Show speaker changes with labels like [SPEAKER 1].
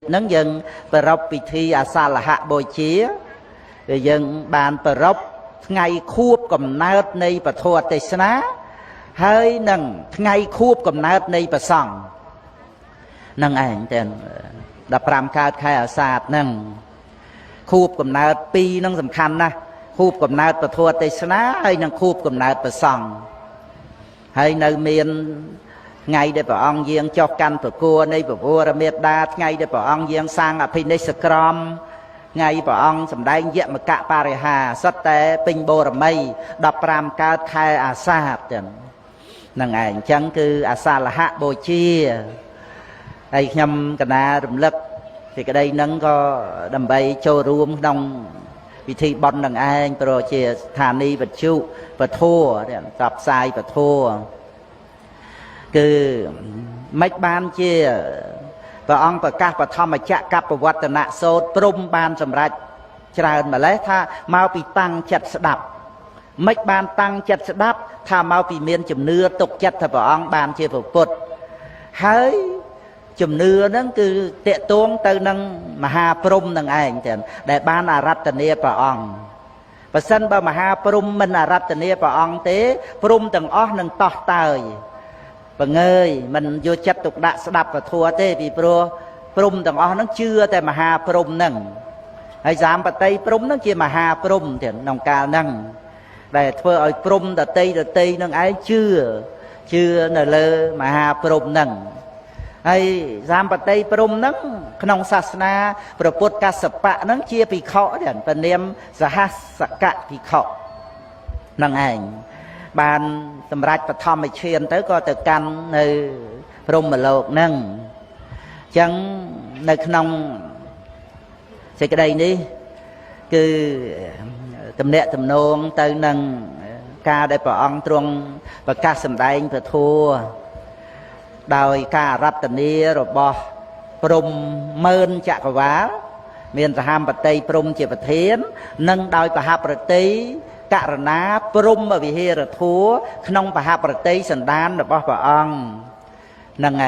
[SPEAKER 1] ហ្នឹងយើងប្រារព្ធពិធីអាសាលហបូជាដែលយើងបានប្រារព្ធថ្ងៃខួបកំណើតនៃពធទេសនាហើយនឹងថ្ងៃខួបកំណើតនៃព្រះសង្ឃនឹងឯងទាំង15កើតខែអាសាឍហ្នឹងខួបកំណើតពីរហ្នឹងសំខាន់ណាស់ខួបកំណើតពធទេសនាហើយនឹងខួបកំណើតព្រះសង្ឃហើយនៅមានថ្ងៃដែលព្រះអង្គយាងចុះកាន់ប្រគួរនៃពវរមេដាថ្ងៃដែលព្រះអង្គយាងសាងអភិនិស្សក្រមថ្ងៃព្រះអង្គសម្ដែងយមកបរិហាសុទ្ធតែពេញបូរមី15កើតខែអាសាឍចឹងហ្នឹងឯងអញ្ចឹងគឺអាសាលហបូជាហើយខ្ញុំកណារំលឹកសេចក្តីហ្នឹងក៏ដើម្បីចូលរួមក្នុងពិធីបុណ្យនឹងឯងព្រោះជាស្ថានីយ៍វិទ្យុពធัวផ្សព្វផ្សាយពធัวគឺមិនបានជាព្រះអង្គប្រកាសបឋមចក្រកបវត្តនៈសោតព្រំបានសម្រេចច្រើនម្លេះថាមកពីតាំងចិត្តស្ដាប់មិនបានតាំងចិត្តស្ដាប់ថាមកពីមានជំនឿទុកចិត្តថាព្រះអង្គបានជាព្រះពុទ្ធហើយជំនឿហ្នឹងគឺតេតួងទៅនឹងមហាព្រំនឹងឯងទាំងដែលបានអារតនាព្រះអង្គបើសិនបើមហាព្រំមិនអារតនាព្រះអង្គទេព្រំទាំងអស់នឹងតោះតើយបង្ងើយមិនយកចិត្តទុកដាក់ស្ដាប់ពធទេពីព្រោះព្រំទាំងអស់ហ្នឹងជឿតែមហាព្រំហ្នឹងហើយសាមបតីព្រំហ្នឹងជាមហាព្រំទាំងក្នុងកាលហ្នឹងដែលធ្វើឲ្យព្រំដតីដតីនឹងឯងជឿជឿនៅលើមហាព្រំហ្នឹងហើយសាមបតីព្រំហ្នឹងក្នុងសាសនាព្រះពុទ្ធកសបៈហ្នឹងជាភិក្ខុទាំងពនាមសហសកភិក្ខុហ្នឹងឯងបានសម្រាប់បឋមឈានទៅក៏ទៅកាន់នៅព្រហ្មលោកហ្នឹងអញ្ចឹងនៅក្នុងសេចក្តីនេះគឺទំនាក់ទំនងទៅនឹងការដែលព្រះអង្គទ្រង់ប្រកាសសម្ដែងពធัวដោយការរតនារបស់ព្រំម៉ឺនចក្រវាលមានសហមបតីព្រំជាប្រធាននិងដោយបហប្រតិករណាព្រំវិហារធัวក្នុងបហប្រតិសន្តានរបស់ព្រះអង្គហ្នឹង